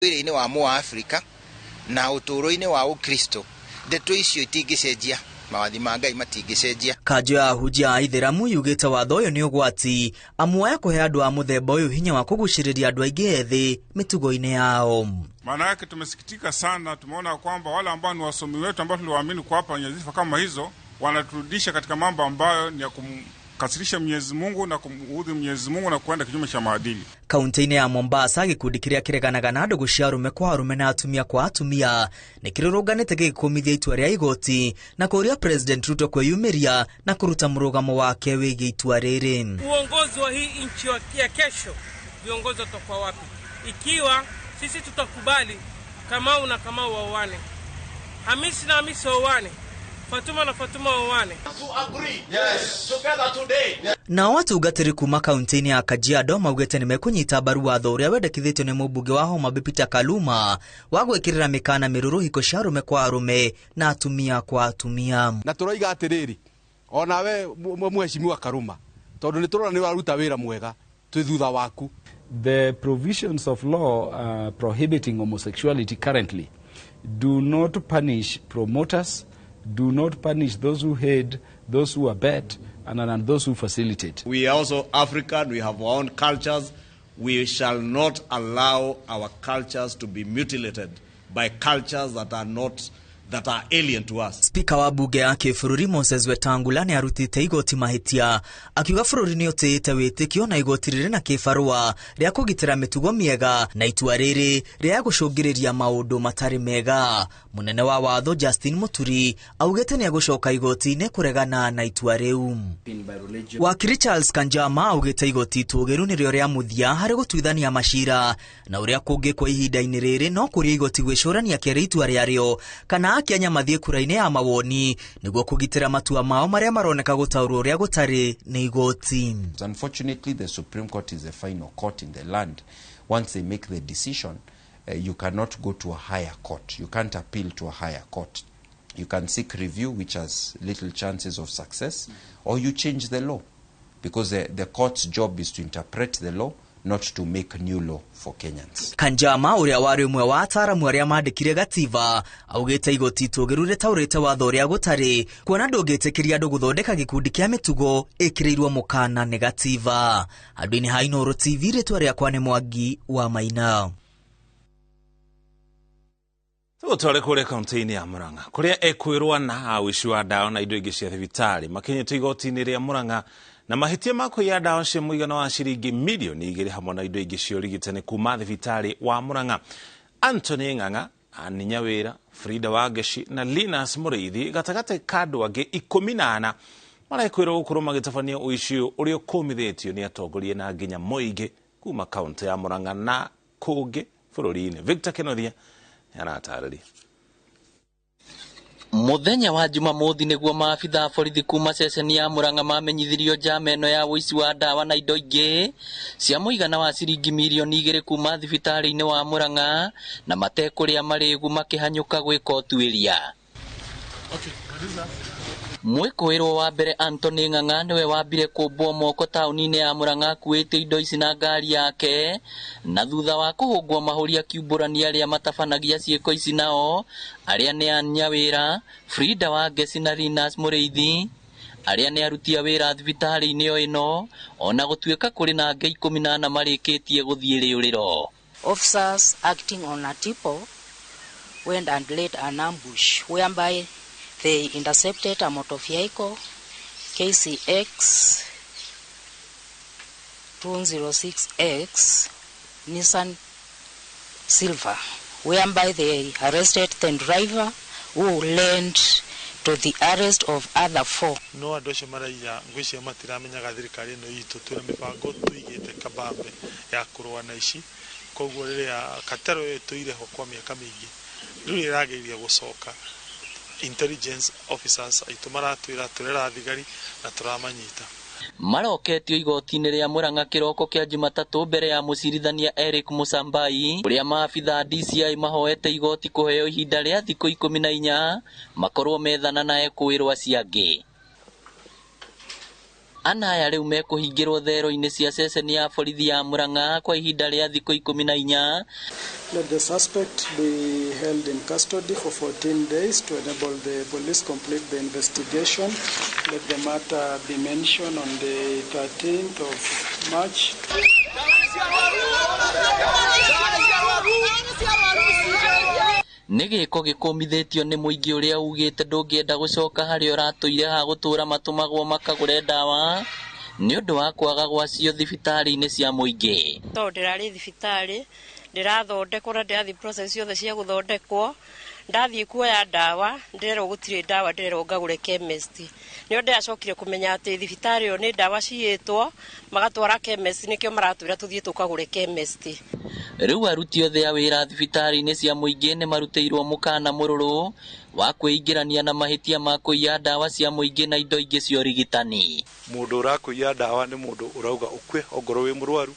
Wĩra-inĩ wa Mũafrika na ũtũũro-inĩ wa Ũkristo, ndeto icio itingĩcenjia, mawathi ma Ngai matingĩcenjia. Kanjũ ya ahunjia a Ithĩramu yugĩte watho ũyũ nĩ ũgwati amu waya kũhe andũ a mũthemba ũyũ hinya wa kũgucĩrĩria andũ aingĩ ethĩ mĩtugo-inĩ yao. Maana yake tumesikitika sana, tumeona kwamba wale ambao ni wasomi wetu ambao tuliwaamini kuwapa nyadhifa kama hizo wanaturudisha katika mambo ambayo ni ya kumkasirisha Mwenyezi Mungu na kumuudhi Mwenyezi Mungu na kuenda kinyume cha maadili. Kaunti-inĩ ya Mombasa gĩkundi kĩrĩa kĩreganaga na ndũgũ cia arũme kwa arũme na atumia kwa atumia nĩ kĩrũrũnganĩte gĩgĩkũmithia itua rĩa igoti na kũũria President Ruto kwĩyumĩria na kũruta mũrũgamo wake wĩgiĩ itua rĩrĩ. Uongozi wa hii nchi ya kesho, viongozi watakuwa wapi ikiwa sisi tutakubali Kamau na Kamau waoane, Hamisi na Hamisi waoane, Fatuma na Fatuma waoane? Nao atungatĩri kuma kaunti-inĩ ya Kajiado maugĩte nĩmekũnyita mbaru watho ũrĩa wendekithĩtio nĩ mũmbunge wa Homa Bay Peter Kaluma wa gwĩkĩrĩra mĩkana mĩrũrũ hiko cia arũme kwa arũme na atumia kwa atumia. Na tũroiga atĩrĩrĩ, onawe mheshimiwa Karuma, tondũ nĩ tũrona nĩ ũraruta wĩra mwega, twĩ thutha waku. The provisions of law prohibiting homosexuality currently do not punish promoters, do not punish those who aid, those who abet, and those who facilitate. We are also African, we have our own cultures. We shall not allow our cultures to be mutilated by cultures that are not that are alien to us. Spika wa bunge ya kĩbũrũri Moses Wetangula nĩ arutĩte igoti mahĩtia akiuga bũrũri nĩ ũtĩĩte wĩtĩkio na igoti rĩrĩ na kĩbarũa rĩa kũgitĩra mĩtugo mĩega na itua rĩrĩ rĩa gũcũngĩrĩria maũndũ matarĩ mega. Mũnene wa watho Justin Muturi augĩte nĩ egũcoka igoti-inĩ kũregana na itua rĩu. Wakiri Charles Kanjama augĩte igoti itũgĩru nĩrĩo rĩa mũthia harĩ gũtuithania macira na ũrĩa kũngĩkwo ihinda-inĩ rĩrĩ no kũria igoti gwĩcũrania kerĩ itua rĩarĩo kana Akenya mathiĩ kura-inĩ ya mawoni nĩguo kũgitĩra matua mao marĩa maroneka gũtaũrwo ũrĩa gũtarĩ nĩ igoti. Unfortunately, the Supreme Court is the final court in the land. Once they make the decision, you cannot go to a higher court. You can't appeal to a higher court. You can seek review, which has little chances of success, or you change the law, because the court's job is to interpret the law, not to make new law for Kenyans. Kanjama ũrĩa warĩ ũmwe wa ataaramu arĩa mandĩkire gatiba augĩte igoti itũgĩru rĩtaũrĩte watho ũrĩa gũtarĩ kuona ndũngĩtĩkĩria andũ gũthondeka gĩkundi kĩa mĩtugo ĩkĩrĩirwo mũkana nĩ gatiba. Handũ-inĩ ha Inooro TV, rĩtwa rĩakwa nĩ Mwangi wa Maina. Tũgũtware kũrĩa kaunti-inĩ ya Murang'a kũrĩa ekwĩrwo na ũici wa ndawa na indo ingĩ cia thibitarĩ makinyĩtio igoti-inĩ rĩa Murang'a na mahĩtia ma kũiya ndawa cia mũigana wa ciringi milioni 2 hamwe na indo ingĩ cia ũrigitani kuma thibitarĩ wa Murang'a. Anthony Ng'ang'a, Ann Nyawĩra, Frida Wangeci na Linus Mũrĩithi gatagatĩ ka andũ angĩ 14 marekwĩrwo gũkorwo magĩtabania ũici ũyũ ũrĩa ũkũmithĩtio nĩ atongoria na nginya mũingĩ kuma kaunti ya Murang'a na kũngĩ bũrũri-inĩ. Victor Kenothia aratarĩria. Mũthenya wa Jumamothi nĩguo maabitha a borithi kuma ceceni ya Murang'a mamenyithirio njama ĩno ya ũici wa ndawa na indo ingĩ cia mũigana wa ciringi mirioni 2 kuma thibitarĩ-inĩ wa Murang'a na matekũrĩa marĩgu makĩhanyũka gwĩka ũtuĩria. Mwĩkũĩrwo wa mbere Anthony Ng'ang'a nĩwe wambire kũmbwo moko taũni-inĩ ya Murang'a akuĩte indo ici na ngari yake, na thutha wa kũhũngwo mahũri akiumbũrania arĩa matabanagia ciĩko ici nao arĩa nĩ Ann Nyawĩra, Frida Wangeci na Linus Mũrĩithi arĩa nĩ aruti a wĩra thibitarĩ-inĩ o ĩno, ona gũtuĩka kũrĩ na angĩ 14 marĩkĩtie gũthiĩ rĩũrĩro. Officers acting on a tip-off went and laid an ambush whereby they intercepted a motor vehicle KCX 206X Nissan Silver, whereby they arrested the driver who led to the arrest of other 4. No andũ acio maraiya ngwĩciria matiramenyaga thirikari ĩno itũ twĩna mĩbango tũigĩte kabambe ya kũrũa na ici, koguo rĩrĩa katero ĩyo ĩtũire ho kwa mĩaka mĩingĩ rĩu ĩrageria gũcoka. Intelligence officers aitũ maratwĩra tũrera thigari na tũramanyita. Maroketio igoti-inĩ rĩa Murang'a kĩroko kĩa Jumatatũ mbere ya mũcirithania Eric Musambai ũrĩa maabitha DCI mahoete igoti kũheo ihinda rĩa thikũ 14 makorwo methana na ekũĩrwo acio angĩ. Ana aya rĩu mekũhingĩrwo thero-inĩ cia ceceni ya borithi ya Murang'a kwa ihinda rĩa thikũ 14. Let the suspect be held in custody for 14 days to enable the police complete the investigation. Let the matter be mentioned on the 13th of March. Nĩ gĩko gĩkũmithĩtio nĩ mũingĩ ũrĩa ugĩte ndũngĩenda gũcoka harĩa ũratũire ha gũtũra matũmagwo makagũre ndawa nĩ ũndũ wa kwaga gwacio thibitarĩ-inĩ cia mũingĩ. Tondũ ndĩrarĩ thibitarĩ ndĩrathondekwo na ndĩrathiĩ process ciothe cia gũthondekwo, ndathiĩ kuoya ndawa ndĩrerwo gũtirĩ ndawa, ndĩrerwo ngagũre chemist. Nĩo ndĩracokire kũmenya atĩ thibitarĩ ĩyo nĩ ndawa ciyĩtwo magatwara chemist, nĩkĩo maratwĩra tũthiĩ tũkagũre chemist. Rĩu aruti othe a wĩra thibitarĩ-inĩ cia mũingĩ nĩ marutĩirwo mũkana mũrũrũ wa kwĩingĩrania na mahĩtia ma kũiya ndawa cia mũingĩ na indo ingĩ cia ũrigitani. Mũndũ ũrakũiya ndawa nĩ mũndũ ũrauga ũkue ongorwo wĩ mũrwaru,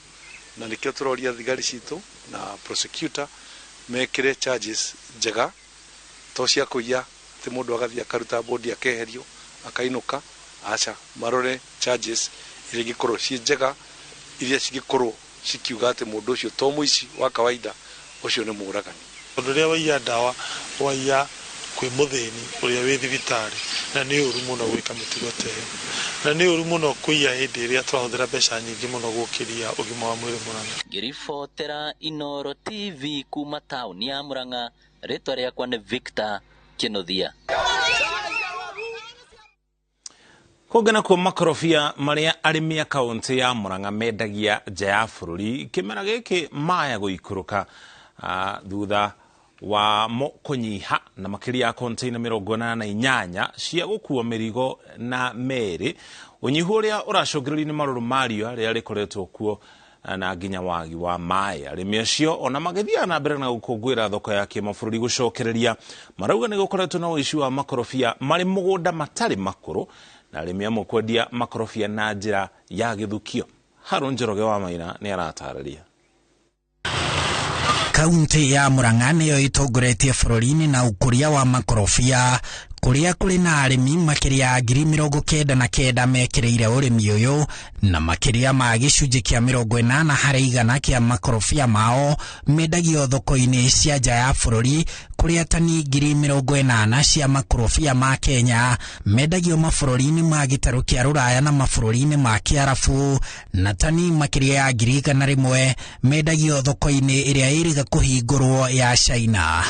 na nĩkĩo tũroria thigari citũ na prosecutor mekĩre charges njega to cia kũiya atĩ mũndũ agathiĩ akaruta bodi akeherio akainũka. Aca, marore charges iria ingĩkorwo ciĩ njega, iria cingĩkorwo cikiuga atĩ mũndũ ũcio to mũici wa kawaida, ũcio nĩ mũũragani. Tondũ rĩrĩa waiya ndawa waiya kwĩ mũthĩni ũrĩa wĩ thibitarĩ, na nĩ ũru mũno gwĩka mĩtugo ta ĩyo, na nĩ ũru mũno kũiya hĩndĩ ĩrĩa tũrahũthĩra mbeca nyingĩ mũno gũkĩria ũgima wa mwĩrĩ Murang'a. Ngĩribotera Inooro TV kuma taũni ya Murang'a, rĩtwa rĩakwa nĩ Victor Kĩnuthia. Kũngĩ nakuo makorobia marĩa arĩmi a kaũntĩ ya Murang'a mendagia nja ya bũrũri kĩmera gĩkĩ maya gũikũrũka thutha wa mo kũnyiha na makĩria ya konteina 88 cia gũkua mĩrigo na merĩ. Ũnyihu ũrĩa ũracũngĩrĩrio nĩ marũrũ ma riũa rĩrĩa rĩkoretwo kuo na nginya wagi wa maĩ. Arĩmi acio ona magĩthiaga na mbere na gũkũngũĩra thoko ya kĩmabũrũri gũcokereria, marauga nĩ gũkoretwo na ũici wa makorobia marĩ mũgũnda matarĩ makũrũ, na arĩmi amwe kwendia makorobia na njĩra ya gĩthukio. Harũ Njoroge wa Maina nĩ aratarĩria. Kaunti ya Murang'a nĩyo ĩtongoretie bũrũri-inĩ na ũkũria wa makorobia, kũrĩa kũrĩ na arĩmi makĩria ya 99,000 mekĩrĩire ũrĩmi ũyũ, na makĩria ma gĩcunjĩ kĩa 80 harĩ igana kĩa makorobia mao mendagio thoko-inĩ cia nja ya bũrũri, kũrĩa tani 80,000 cia makorobia ma Kenya mendagio mabũrũri-inĩ ma gĩtarũ kĩa Rũraya na mabũrũri-inĩ ma Kĩarabu, na tani makĩria ya 101,000 mendagio thoko-inĩ ĩrĩa ĩrĩga kũhingũrwo ya China.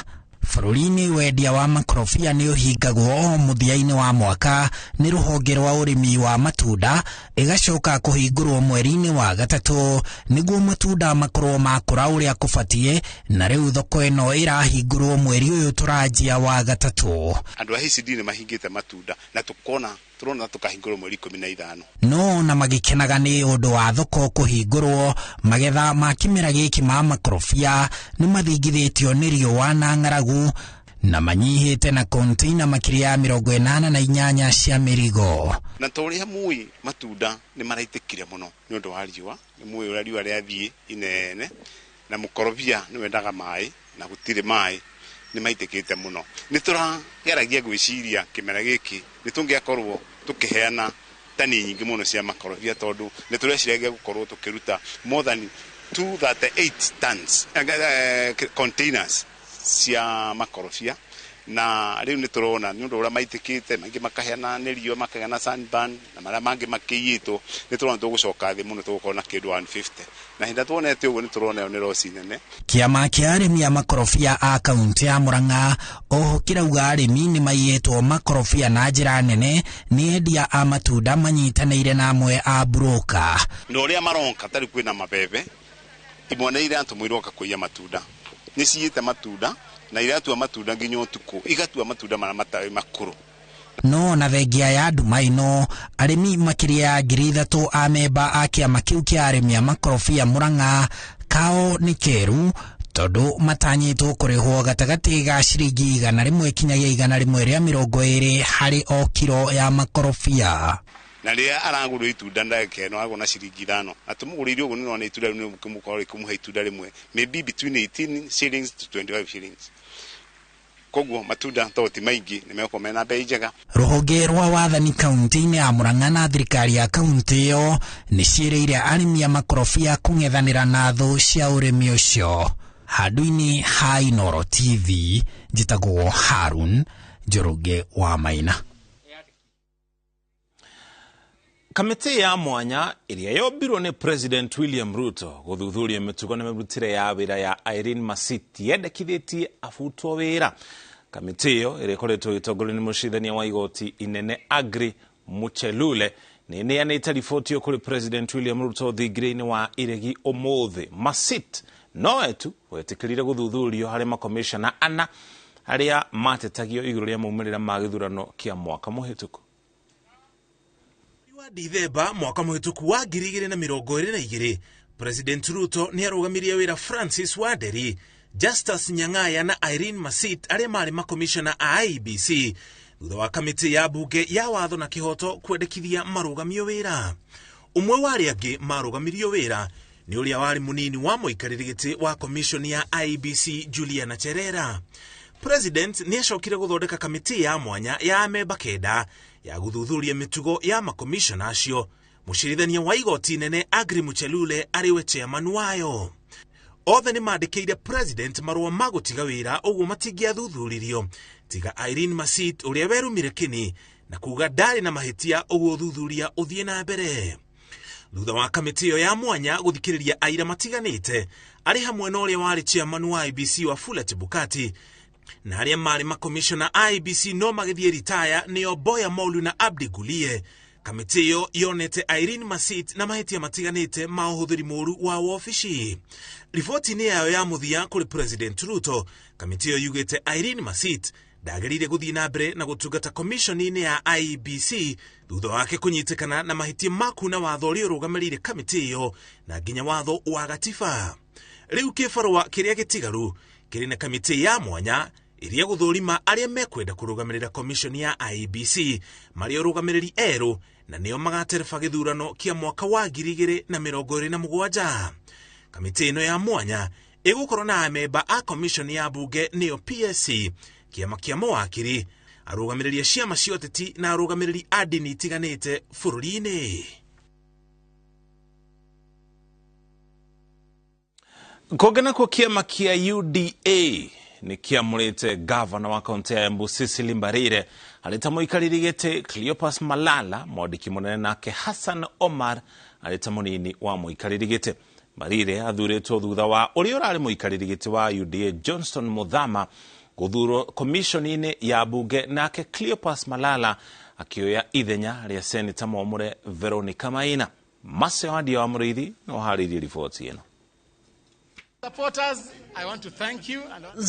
Bũrũri-inĩ wendia wa makorobia nĩ ũhingagwo o mũthia-inĩ wa mwaka nĩ rũhonge rwa ũrĩmi wa matunda, ĩgacoka kũhingũrwo mweri-inĩ wa gatatũ nĩguo matunda makorwo makũra ũrĩa kũbatiĩ, na rĩu thoko ĩno ĩrahingũrwo mweri ũyũ tũranjia wa gatatũ. Andũ a HCD nĩ mahingĩte matunda na tukona turona tukahingũrwo mweri 15. No na magĩkenaga nĩ ũndũ wa thoko kũhingũrwo, magetha ma kĩmera gĩkĩ ma makorobia nĩ mathingithĩtio nĩ riũa na ng'aragu, na manyihĩte na konteina makĩria ya 88 cia mĩrigo. Na ta ũrĩa mũĩ matunda nĩ maraitĩkire mũno nĩ ũndũ wa riũa, nĩ mũĩ ũrĩa riũa rĩathiĩ inene, na mũkorobia nĩ wendaga maĩ na gũtirĩ maĩ, nĩ maitĩkĩte mũno. Nĩ tũrageragia gwĩciria kĩmera gĩkĩ nĩ tũngĩakorwo tũkĩheana tani nyingĩ mũno cia makorobia, tondũ nĩ tũreciragia gũkorwo tũkĩruta more than 238 tons containers cia makorobia, na rĩu nĩ tũrona nĩ ũndũ ũrĩa maitĩkĩte, maingĩ makaheana nĩ riũa, makaheana sunburn, na marĩa mangĩ makĩiyĩtwo, nĩ tũrona tũgũcoka thĩ mũno, tũgũkorwo na kĩndũ 150, na hĩndĩ tuonete ũguo nĩ tũrona ĩyo nĩ roci nene. Kĩama kĩa arĩmi a makorobia a kaunti ya Murang'a oho kĩrauga arĩmi nĩ maiyĩtwo makorobia na njĩra nene nĩ endia a matunda manyitanĩire na amwe a buroka. Na ũrĩa maronka tarĩ kwĩna mabebe, imwana iria atũmũirwo kũiya matunda nĩ ciyĩte matunda na iratua matunda nginya ũtukũ, igatua matunda marĩa matarĩ makũrũ. No na thengia ya nduma ĩno, arĩmi makĩria ya 3,000 a memba a kĩama kĩu kĩa arĩmi a makorobia Murang'a kao nĩ keru, tondũ matanyĩtwo kũrĩhwo gatagatĩ ga ciringi 100 kinyagia 120 harĩ o kiro ya makorobia. Na rĩrĩa aragũrwo itunda ndagĩka ĩno agũra na ciringi 5, atũmũgũrĩire ũguo nĩ itunda rĩu nĩ kũmũhe itunda rĩmwe maybe between 18 shillings to 25 shillings. Koguo matunda to ti maingi ni megũkorwo mena bei njega. Rũhonge rwa wathani kaunti-inĩ ya Murang'a na thirikari ya kaunti ĩyo nĩ ciĩrĩire arĩmi a makorobia kũng'ethanĩra na thũ cia ũrĩmi ũcio. Handũ-inĩ ha Inooro TV, njĩtagwo Harun Njoroge wa Maina. Kamĩtĩ ya mwanya ĩrĩa yombirwo nĩ President William Ruto gũthuthuria mĩtugo na mĩrutĩre ya wĩra ya Irene Masit yendekithĩtie abutwo wĩra. Kamĩtĩ ĩyo ĩrĩa ĩkoretwo ĩgĩtongorio nĩ mũcirithania wa igoti inene Agri Muchelule nĩ ĩneanĩte riboti ĩyo kũrĩ President William Ruto thingira-inĩ wa iregi ũmũthĩ. Masit nowe tu wetĩkĩrire gũthuthurio harĩ makomishona ana arĩa matetagio igũrũ rĩa maumĩrĩra ma gĩthurano kĩa mwaka mũhĩtũku. Wa Dithemba mwaka mũhĩtũku wa 2022, President Ruto nĩ arũgamirie wĩra Francis Wanderi, Justus Nyang'aya na Irene Masit arĩa marĩ makomishona a IEBC thutha wa kamĩtĩ ya bunge ya watho na kĩhoto kwendekithia marũgamio wĩra. Ũmwe wa arĩa angĩ marũgamirio wĩra nĩ ũrĩa warĩ mũnini wa mũikarĩri gĩtĩ wa komishoni ya IEBC Juliana Cherera. President nĩ acokire gũthondeka kamĩtĩ ya mwanya ya amemba 9 ya gũthuthuria mĩtugo ya makomishona acio. Mũcirithania wa igoti inene Agri Muchelule arĩwe chairman wayo. Othe nĩ mandĩkĩire President marũa ma gũtiga wĩra ũguo matingĩathuthuririo tiga Irene Masit ũrĩa werumire kĩni na kuga ndarĩ na mahĩtia ũguo ũthuthuria ũthiĩ na mbere. Thutha wa kamĩtĩ ĩyo ya mwanya gũthikĩrĩria aira matiganĩte arĩ hamwe na ũrĩa warĩ chairman wa IEBC Wafula Chebukati na arĩa marĩ makomishona IEBC no magĩthiĩ ritaya nĩo Boya Molu na Abdi Gulie. Kamĩtĩ ĩyo yonete Irene Masit na mahĩtia matiganĩte ma ũhũthĩri mũũru wa wabici. Riboti-inĩ yayo ya mũthia kũrĩ President Ruto, kamĩtĩ ĩyo yugĩte Irene Masit ndagĩrĩire gũthiĩ na mbere na gũtungata komishoni-inĩ ya IEBC thutha wake kũnyitĩkana na mahĩtia ma kuna watho ũrĩa ũrũgamĩrĩire kamĩtĩ ĩyo na nginya watho wa gatiba. Rĩu kĩbarũa kĩrĩa gĩtigaru kĩrĩ na kamĩtĩ ya mwanya ĩrĩa gũthũrima arĩa mekwenda kũrũgamĩrĩra komishoni ya IEBC marĩ ũrũgamĩrĩri erũ na nĩo magatereba gĩthurano kĩa mwaka wa 2027. Kamĩtĩ ĩno ya mwanya ĩgũkorwo na amemba a komishoni ya bunge nĩyo PSC, kĩama kĩa mawakiri, arũgamĩrĩri a ciama cia ũteti na arũgamĩrĩri a ndini itiganĩte bũrũri-inĩ. Kũngĩ nakuo kĩama kĩa UDA nĩ kĩamũrĩte gavana wa kaunti ya Embu Cecily Mbarire arĩ ta mũikarĩri gĩtĩ, Cleopas Malala mwandĩki mũnene, nake Hassan Omar arĩ ta mũnini wa mũikarĩri gĩtĩ. Mbarire athurĩtwo thutha wa ũrĩa ũrarĩ mũikarĩri gĩtĩ wa UDA Johnston Muthama gũthurwo komishoni-inĩ ya bunge, nake Cleopas Malala akĩoya ithenya rĩa seneta mwamũre Veronica Maina. Macio Wandia wa Mũrĩithi no harĩirie riboti ĩno.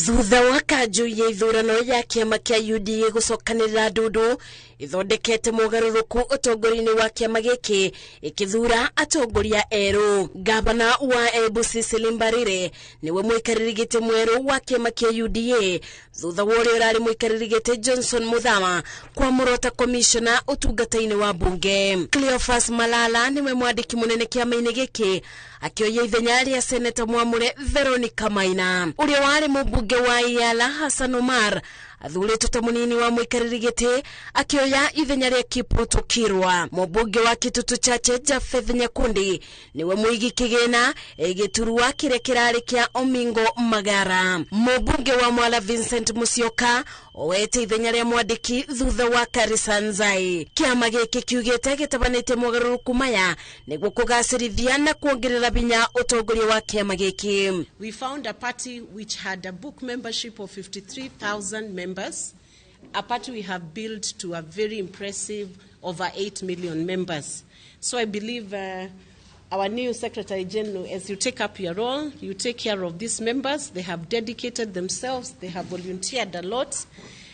Thutha wa kanjũ ya ithurano ya kĩama kĩa UDA gũcokanĩrĩra ndundu ithondekete mũgarũrũku ũtongoria-inĩ wa kĩama gĩkĩ ĩkĩthura atongoria erũ. Gavana wa Embu Cecily Mbarire nĩwe mũikarĩri gĩtĩ mwerũ wa kĩama kĩa UDA thutha wa ũrĩa ũrarĩ mũikarĩri gĩtĩ Johnson Muthama kwamũrwo ta komishona ũtungata-inĩ wa bunge. Cleophas Malala nĩwe mwandĩki mũnene kĩama-inĩ gĩkĩ akĩoya ithenya rĩa seneta mwamũre Veronica Maina. Ũrĩa warĩ mũmbunge wa Iala Hassan Omar athurĩtwo ta mũnini wa mũikarĩri gĩtĩ akĩoya ithenya rĩa Kipruto Kirwa. Mũmbunge wa Kitutu Chache Japheth Nyakundi nĩwe mũigi kĩgĩna gĩturwa kĩrĩa kĩrarĩ kĩa Omingo Magara. Mũmbunge wa Mwala Vincent Musyoka oete ithenya rĩa mwandĩki thutha wa Karisa Nzai. Kĩama gĩkĩ kiugĩte gĩtabanĩtie mogarũrũku maya nĩguo kũgacĩrithia na kuongerera binya ũtongoria wa kĩama gĩkĩ. We found a party which had a book membership of 53,000 members, a party we have built to a very impressive over 8 million members. So I believe our new Secretary General, as you take up your role, you take care of these members. They have dedicated themselves, they have volunteered a lot.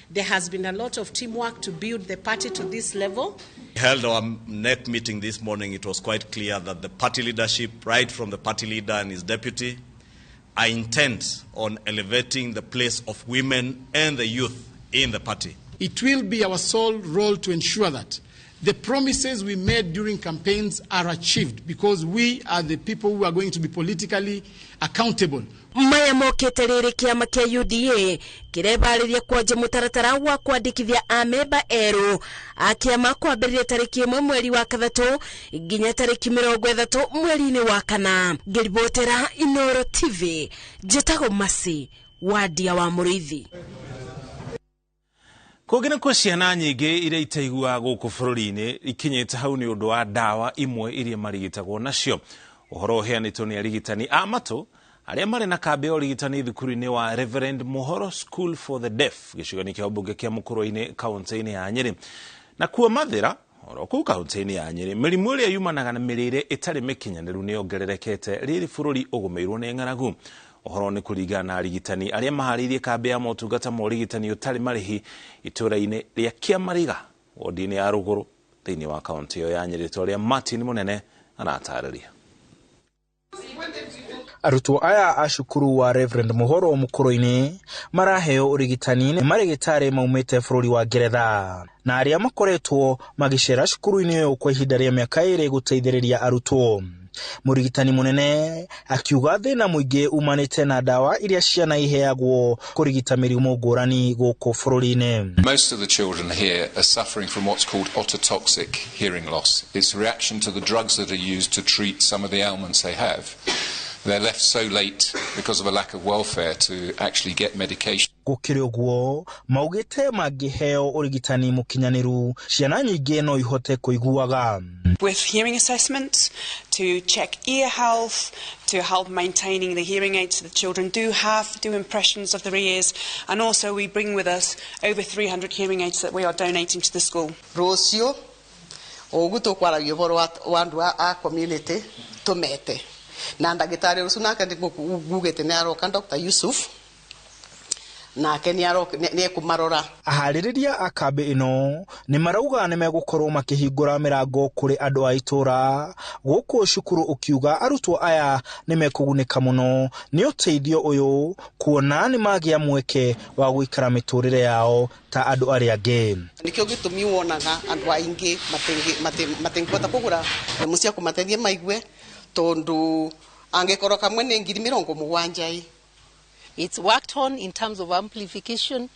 There has been a lot of teamwork to build the party to this level. We held our NEC meeting this morning. It was quite clear that the party leadership, right from the party leader and his deputy, are intent on elevating the place of women and the youth in the party. It will be our sole role to ensure that the promises we made during campaigns are achieved, because we are the people who are going to be politically accountable. Maya mokete rĩrĩ kĩama kĩa UDA kĩrebarĩria kwanja mũtaratara wa kwandĩkithia amemba erũ a kĩama kwambĩrĩria tarĩki 1 mweri wa 3 nginya tarĩki 30 mweri-inĩ wa 4. Ngĩribotera Inoro TV, njĩtagwo Masi Wadia wa Mũrĩithi. Kũngĩ nĩ kwa ciana nyingĩ iria itaiguaga gũkũ bũrũri-inĩ ikinyĩte hau nĩ ũndũ wa ndawa imwe iria marigitagwo nacio. Ũhoro ũheanĩtwo nĩ arigitani a matũ arĩa marĩ na kambĩ ya ũrigitani thukuru-inĩ wa Reverend Muhoro School for the Deaf gĩcigo-inĩ kĩa ũmbunge kĩa Mũkũrwe-inĩ kaũntĩ-inĩ ya Nyĩrĩ. Na kuo Mathĩra oro kũu kaũntĩ-inĩ ya Nyĩrĩ, mĩrimũ ĩrĩa yumanaga na mĩrĩre ĩtarĩ mĩkinyanĩru nĩ yongererekete rĩrĩ bũrũri ũgũmĩirwo nĩ ng'aragu. Ũhoro nĩ kũringana na arigitani arĩa maharĩirie kambĩ ya motungata ma ũrigitani ũtarĩ marĩhi itũũra-inĩ rĩa Kĩamariga wodi-inĩ ya Rũgũrũ thĩinĩ wa kaũntĩ ĩyo ya Nyĩrĩ, ta ũrĩa Martin Mũnene aratarĩria. Arutwo aya a cukuru wa Reverend Muhoro Mũkũrwe-inĩ maraheo ũrigitani nĩ marĩgĩtarĩ maumĩte bũrũri wa Ngeretha, na arĩa makoretwo magĩcera cukuru-inĩ ũyũ kwa ihinda rĩa mĩaka 2 gũteithĩrĩria arutwo. Mũrigitani mũnene akiuga thĩna mũingĩ umanĩte na ndawa iria ciana iheagwo kũrigita mĩrimũ ngũrani gũkũ bũrũri-inĩ. Most of the children here are suffering from what's called ototoxic hearing loss. It's a reaction to the drugs that are used to treat some of the ailments they have. They're left so late because of a lack of welfare to actually get medication. Gũkĩrĩ ũguo, maugĩte mangĩheo ũrigitani mũkinyanĩru, ciana nyingĩ no ihote kũiguaga. With hearing assessments to check ear health, to help maintaining the hearing aids that the children do have, do impressions of their ears, and also we bring with us over 300 hearing aids that we are donating to the school. Rũciũ ũguo tũkwaragia ũhoro wa andũ a community tũmete na ndagĩtarĩ ũcio nake ngugĩte nĩ aroka, Dr. Yusuf, nake nĩ ekũmarora. Aharĩrĩria a kambĩ ĩno nĩ marauga nĩ megũkorwo makĩhingũra mĩrango kũrĩ andũ a itũũra gũkũ cukuru, ũkiuga arutwo aya nĩ mekũgunĩka mũno nĩ ũteithio ũyũ, kuona nĩ magĩa mweke wa gũikara mĩtũrĩre yao ta andũ arĩa angĩ. Nĩkĩo gĩtũmi wonaga andũ aingĩ matingĩhota kũgũra nyamũ cia kũmateithia maigue, tondũ angĩkorwo kamwe nĩ 70,000. It's worked on in terms of amplification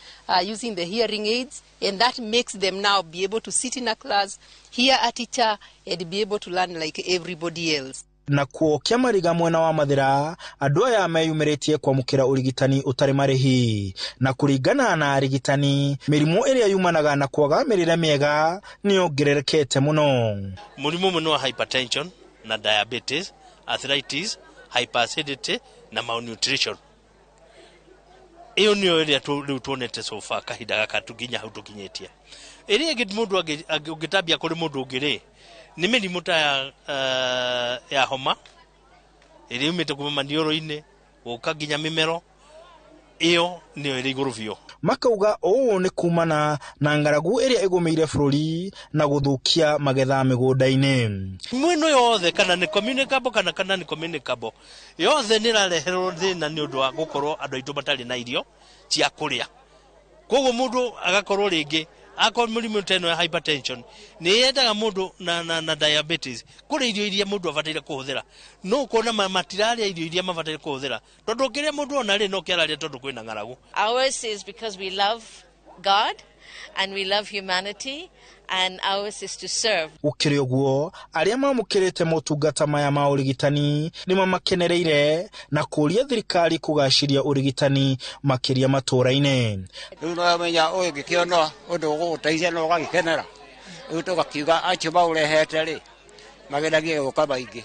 using the hearing aids, and that makes them now be able to sit in a class, hear a teacher, and be able to learn like everybody else. Na kuo Kĩamariga mwena wa Mathĩra, andũ aya meyumĩrĩtie kwamũkĩra ũrigitani ũtarĩ marĩhi, na kũringana na arigitani, mĩrimũ ĩrĩa yumanaga na kwaga mĩrĩre mĩega nĩ yongererekete mũno. Mũrimũ mũno wa hypertension na diabetes, arthritis, hyperacidity na malnutrition. Iyo nĩyo ĩrĩa rĩu tuonete so far kahinda gaka tũkinya hau tũkinyĩtie. Ĩrĩa ĩngĩ mũndũ ũngĩtambia kũrĩ mũndũ ũngĩ rĩ, nĩ mĩrimũ ta ya homa ĩrĩa yumĩte kuma maniũrũ-inĩ gũka nginya mĩmero, ĩyo nĩyo ĩrĩ igũrũ biũ. Makauga ũũ nĩ kumana na ng'aragu ĩrĩa ĩgũmĩire bũrũri na gũthũkia magetha mĩgũnda-inĩ. Mwĩno yothe kana nĩ communicable kana nĩ communicable yothe nĩ ĩrareherwo thĩna nĩ ũndũ wa gũkorwo andũ aitũ matarĩ na irio cia kũrĩa. Koguo mũndũ agakorwo rĩngĩ akorwo mũrimũ ta ĩno ya hypertension nĩ yendaga mũndũ na diabetes kũrĩ irio iria mũndũ abataire kũhũthĩra, no ũkona matirarĩa irio iria mabataire kũhũthĩra, tondũ kĩrĩa mũndũ ona rĩ no kĩararĩa tondũ kwĩna ng'aragu. Ours is because we love God and we love humanity, and ours is to serve. Gũkĩrĩ ũguo, arĩa mamũkĩrĩte motungata maya ma ũrigitani nĩ mamakenereire na kũũria thirikari kũgacĩria ũrigitani makĩria matũũra-inĩ. Rĩu no menya ũyũ ngĩkĩona ũndũ ũgũgũteithia na ũgagĩkenera, rĩu tũgakiuga acio maũrehete rĩ mageragie gũka maingĩ.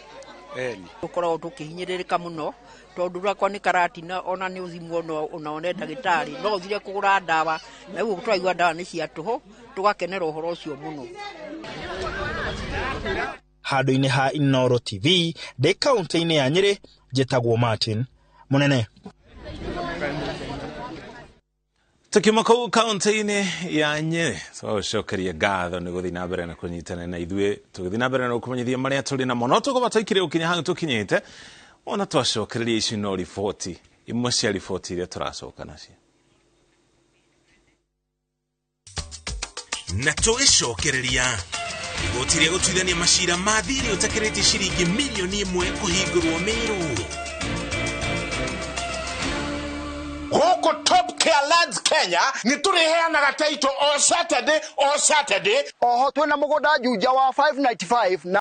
Tũkoragwo tũkĩhinyĩrĩrĩka mũno tondũ rakwa nĩ karatina ona nĩ ũthimwo ona one ndagĩtarĩ no ũthire kũgũra ndawa, na rĩu twaigua ndawa nĩ cia tũhũ tũgakenera ũhoro ũcio mũno. Handũ-inĩ ha Inoro TV ndĩ kaũntĩ-inĩ ya Nyĩrĩ, njĩtagwo Martin Mũnene. Tukiuma kũu kaũntĩ-inĩ ya Nyĩrĩ, tũgũcokeria ngatho nĩ gũthiĩ na mbere na kũnyitana na ithuĩ tũgĩthiĩ na mbere na gũkũmenyithia marĩa tũrĩ namo. No tũkũba twaikire gũkinya hau tũkinyĩte, ona twacokereria ici no riboti imwe cia riboti iria tũracoka nacio. Na tũgĩcokereria Igoti rĩa gũtuithania macira ma thirĩ ũtakĩrĩtie ciringi mirioni 1 kũhingũrwo Meru. Gũkũ Top Care Lands Kenya nĩ tũrĩheanaga taito o Saturday o Saturday. Oho twĩna mũgũnda Juja wa 595 na